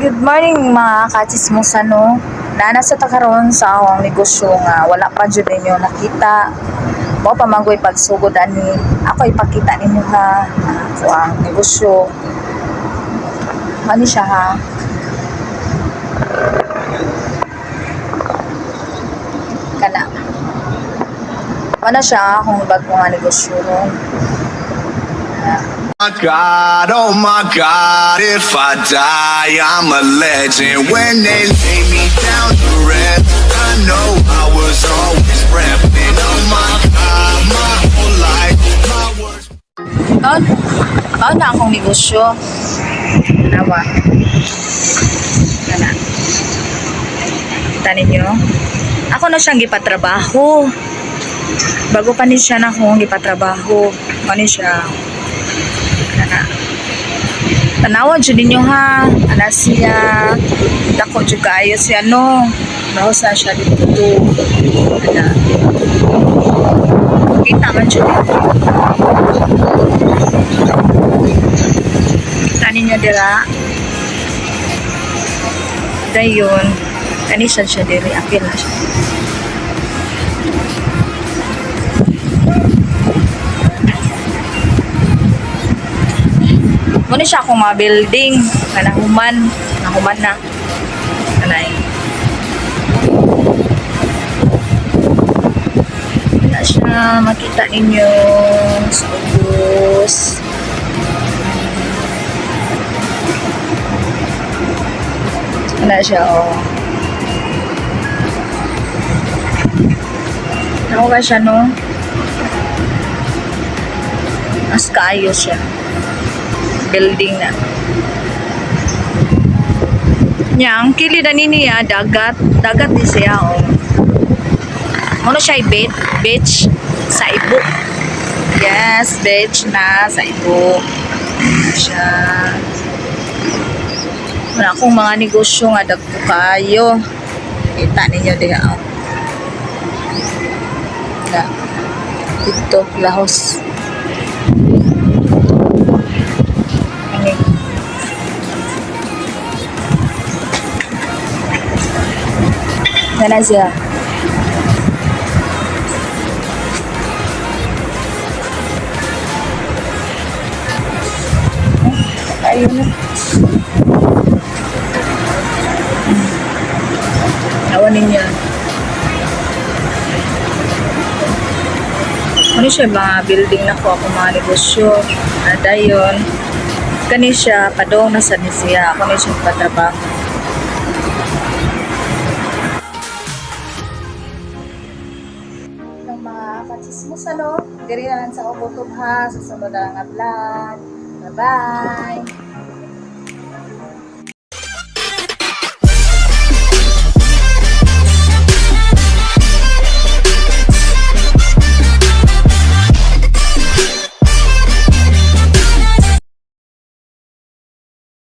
Good morning, mga kachismosa, no. Naa na sa ta karon sa akong negosyo nga wala pa jud ninyo nakita. Mao pa man goy pagsugod ani. Ako ipakita ninyo ha, ako ang negosyo. Mao ni siya ha. Kana. Mao na siya akong bago nga negosyo ron. Ah. My God, oh my God, if I die, I'm a legend. When they lay me down to rest, I know I was always repping. Oh my God, my whole life, my words. Mao na akong negosyo. Tanawa. Kana. Kita ninyo? Ako na siyang gipatrabaho. Bago pa ni siya na akong gipatrabaho. Mao ni siya. Kana. Tanawa jud ninyo ha. Ana siya. Dako jud kaayo siya, no. Lahos na siya dito. Ana. Kita man jud ninyo. Kita ninyo dira. Dayon, kani siya siya diri, apil na siya. Muna siya akong mga building nga nahuman, nahuman na. Kanay. Wala siya makita ninyo sa ubos. Wala siya, oh. Nakuha siya, no? Mas kaayo siya. Building na. Nya, ang kilid ani niya, dagat. Dagat ni siya, oh. Muna siya beach, beach sa Ibo. Yes, beach na sa Ibo. Siya. Wala akong mga negosyo nga dagko kayo. Kita ninyo diha, oh. Na. Dito, lahos. Ani. Kana siya. Ayun na. Awa ninyo. Ano siya, mga building na ko ako mga negosyo. Dayon. Kani siya, padong na sa ni siya. Ako ni siya patrabaho. Ng mga kachismosa, no? Diri na lang sa Ubutob ha. Sa sunod na nga vlog. Bye-bye!